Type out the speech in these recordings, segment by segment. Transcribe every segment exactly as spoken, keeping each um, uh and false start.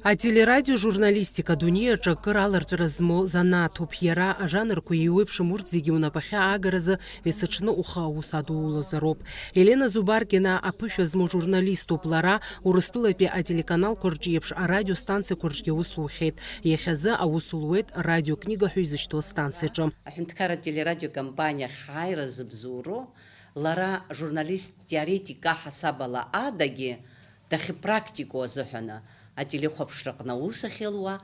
Ателерадиожурналистика адунеи аҿы акыр аларҵәара змоу занааҭуп. Иара ажанрқәа еиуеиԥшым урҭ зегьы унапахьы аагаразы есыҽны ухы аус адуулозароуп. Елена Зубаркина аԥышәа змоу журналиступ. Лара Урыстәылатәи ателеканалқәа рҿы еиԥш арадиостанциақәа рҿгьы аус лухьеит. Иахьазы аус луеит радиокнига ҳәа изышьҭоу астанциаҿы. Аҳәынҭқарратә телерадиокомпаниахь ҳааира зыбзоуроу, лара журналист теоретик аҳасабала адагьы дахьпрактикоу азыҳәаны ателехәаԥшраҟны аус ахьылуа,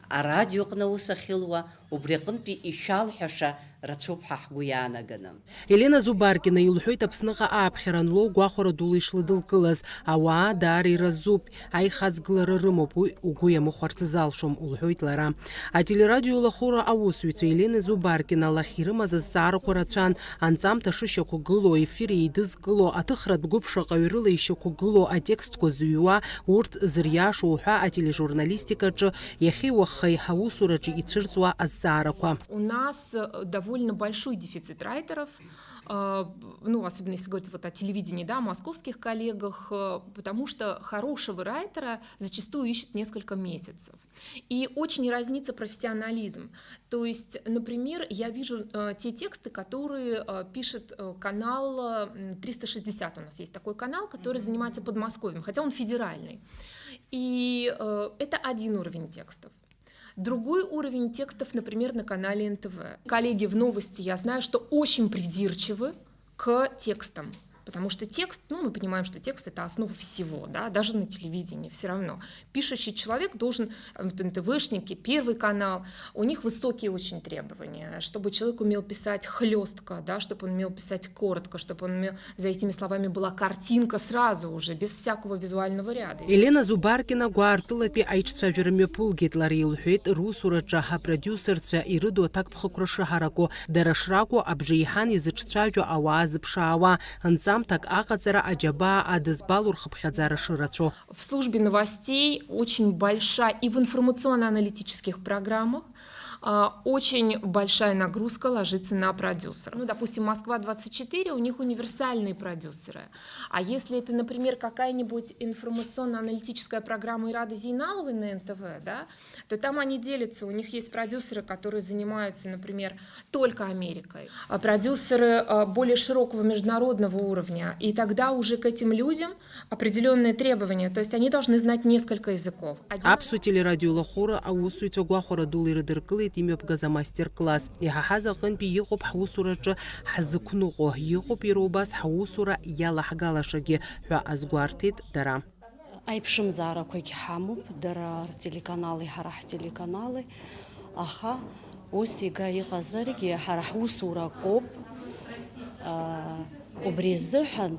арадиоҟны аус ахьылуа, убри аҟынтәи ишәалҳәаша рацәоуп ҳәа ҳгәы иаанаганы. Елена Зубаркина илҳәоит Аԥсныҟа ааԥхьара анлоу гәахәара дула ишлыдылкылаз. Ауаа даара иразуп, аихаҵгылара рымоуп, уи угәы иамыхәарц залшом, лҳәоит лара. Ателерадио еилахәыра аусзуҩцәа Елена Зубаркина лахь ирымаз азҵаарақәа рацәан, анҵамҭа шышьақәгылоу, ефир еидызкыло, аҭыхратә гәыԥ шаҟаҩ рыла ишьақәгылоу атекстқәа зыҩуа, урҭ зыриашоу ҳәа атележурналистикаҿы иахьеи уахеи ҳаусураҿы ицәырҵуа азҵаарақәа. У нас э, довольно большой дефицит райтеров, а, ну, особенно если говорить вот о телевидении, да, о московских коллегах, э, потому что хорошего райтера зачастую ищут несколько месяцев. И очень разнится профессионализм. То есть, например, я вижу э, те тексты, которые э, пишет э, канал э, м, триста шестьдесят, у нас есть такой канал, который занимается Подмосковьем, хотя он федеральный. И э, это один уровень текстов. Другой уровень текстов, например, на канале Н Т В. Коллеги в Новости, я знаю, что очень придирчивы к текстам. Потому что текст, ну, мы понимаем, что текст — это основа всего, да, даже на телевидении все равно. Пишущий человек должен, э, вот Н Т В-шники, Первый канал, у них высокие очень требования, чтобы человек умел писать хлестко, да, чтобы он умел писать коротко, чтобы он умел, за этими словами была картинка сразу уже, без всякого визуального ряда. Елена Зубаркина гәаартылатәи аиҿцәажәара мҩаԥылгеит, лара илҳәеит, русураҿы апродиусерцәа ирыду аҭакԥхықәра шыҳараку, дара шракәу абжеиҳан изыҿцәажәо ауаа зыԥшаауа, нҵамҭак аҟаҵара аџьабаа адызбалу рхыԥхьаӡара шырацәоу. В службе новостей очень большая и в информационно-аналитических программах а, очень большая нагрузка ложится на продюсера. Ну, допустим, Москва двадцать четыре, у них универсальные продюсеры. А если это, например, какая-нибудь информационно-аналитическая программа Ирады Зейналовой на Н Т В, да, то там они делятся. У них есть продюсеры, которые занимаются, например, только Америкой. А продюсеры а, более широкого международного уровня. И тогда уже к этим людям определённые требования, то есть они должны знать несколько языков. Один Аԥсуа телерадиоеилахәыра аусзуҩцәа гәахәара дула ирыдыркылеит имҩаԥгаз амастер-класс. Иҳаҳаз аҟынтәи иҟоуп ҳусураҿы ҳзықәныҟәо, иҟоуп иара убас ҳусура иалаҳгалашагьы ҳәа азгәарҭеит дара. Аиԥшымзаарақәагь ҳамоуп, дара ртелеканали ҳара ҳтелеканали, аха ус ига иҟазаргьы ҳара ҳусура акоуп. Убри азыҳәан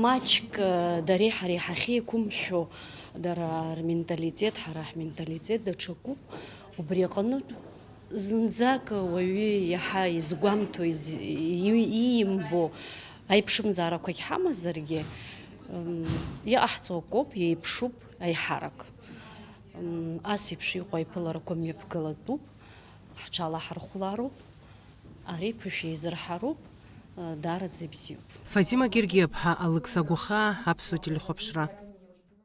маҷк, э, дареи ҳареи ҳахьеиқәымшәо, дара рменталитет, ҳара ҳменталитет даҽакуп. Убри аҟынтә зынӡак уаҩы иаҳа изгәамҭо, из-, и-, иимбо аиԥшымзаарақәагь ҳамазаргьы, м, иҟаҳҵо акоуп, еиԥшуп аиҳарак. М, ас еиԥш иҟоу аиԥыларақәа мҩаԥгалатәуп, ҳҽалаҳархәлароуп. Ари ԥышәа еизырҳароуп, даараӡа ибзиоуп. Фатима Гергиаԥҳа, Алықьса Гәахаа, Аԥсуа телехәаԥшра.